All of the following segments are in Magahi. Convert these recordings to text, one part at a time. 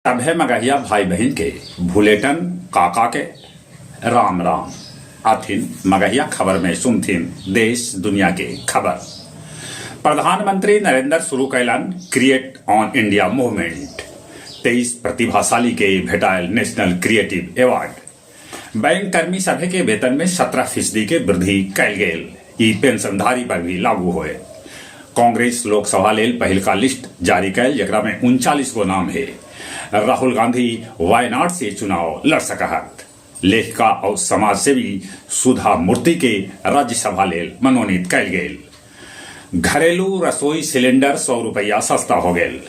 सभे मगहिया भाई बहिन के भुलेटन काका के राम राम। आथिन मगहिया खबर में सुनथिन देश दुनिया के खबर। प्रधानमंत्री नरेंद्र शुरू कैलन क्रिएट ऑन इंडिया मूवमेंट। 23 प्रतिभाशाली के भेटायल नेशनल क्रिएटिव अवार्ड। बैंक कर्मी सभे के वेतन में 17% के वृद्धि कैल गेल। ई पेंशनधारी पर भी लागू होए। कांग्रेस लोकसभा लेल पहिलका लिस्ट जारी कैल, जेकरा में 39 गो नाम हे। राहुल गांधी वायनाड से चुनाव लड़ सकहत। लेखिका और समाजसेवी सुधा मूर्ति के राज्यसभा लेल मनोनीत कैल गेल। घरेलू रसोई सिलेंडर 100 रुपया सस्ता हो गेल।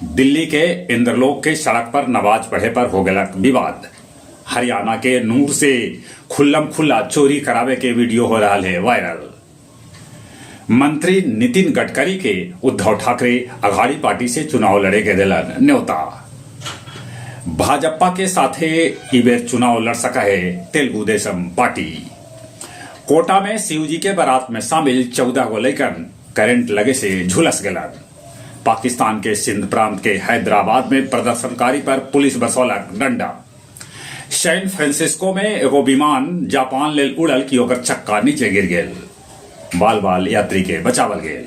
दिल्ली के इंद्रलोक के सड़क पर नमाज पढ़े पर हो गेलक विवाद। हरियाणा के नूर से खुल्लम खुल्ला चोरी करावे के वीडियो हो रहा है वायरल। मंत्री नितिन गडकरी के उद्धव ठाकरे अघाड़ी पार्टी से चुनाव लड़े के दिलन न्योता। भाजपा के साथे ई बेर चुनाव लड़ सका है तेलुगु देशम पार्टी। कोटा में शिवजी के बारात में शामिल 14 गो लैकन करंट लगे से झुलस गेलन। पाकिस्तान के सिंध प्रांत के हैदराबाद में प्रदर्शनकारी पर पुलिस बरसौलक डंडा। सैन फ्रांसिस्को में एगो विमान जापान लेल उड़ल कि ओकर चक्का नीचे गिर गेल। बाल बाल यात्री के बचावल गेल।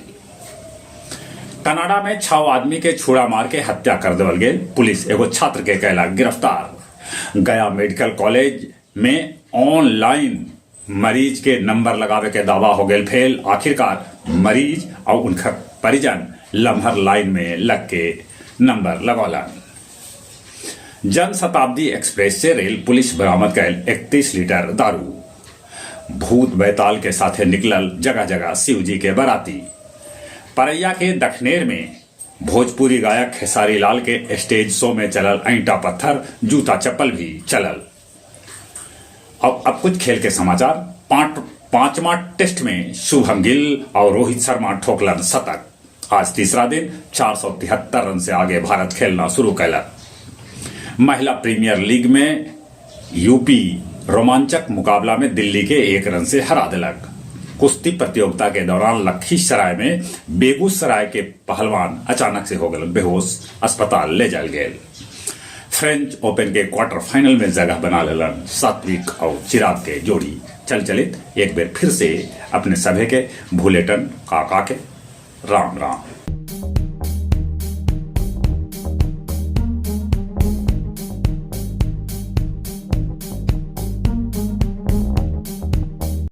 कनाडा में 6 आदमी के छुरा मार के हत्या कर देवल गेल। पुलिस एगो छात्र के कैला गिरफ्तार। गया मेडिकल कॉलेज में ऑनलाइन मरीज के नंबर लगावे के दावा हो गेल फेल। आखिरकार मरीज और उनका परिजन लम्हर लाइन में लग के नंबर लगौलन। जन शताब्दी एक्सप्रेस से रेल पुलिस बरामद कैल 31 लीटर दारू। भूत बैताल के साथे निकलल जगह जगह शिवजी के बराती। परैया के दखनेर में भोजपुरी गायक खेसारी लाल के स्टेज शो में चलल ऐंटा पत्थर, जूता चप्पल भी चलल। अब कुछ खेल के समाचार। पांचवा टेस्ट में शुभम गिल और रोहित शर्मा ठोकलन शतक। आज तीसरा दिन 473 रन से आगे भारत खेलना शुरू कैलक। महिला प्रीमियर लीग में यूपी रोमांचक मुकाबला में दिल्ली के 1 रन से हरा दिलक। कुश्ती प्रतियोगिता के दौरान लखीसराय में बेगूसराय के पहलवान अचानक से हो गए बेहोश, अस्पताल ले जाल गेल। फ्रेंच ओपन के क्वार्टर फाइनल में जगह बना लेलन सात्विक और चिराग के जोड़ी। चल चलित एक बेर फिर से अपने सभे के भूलेटन काका के राम राम।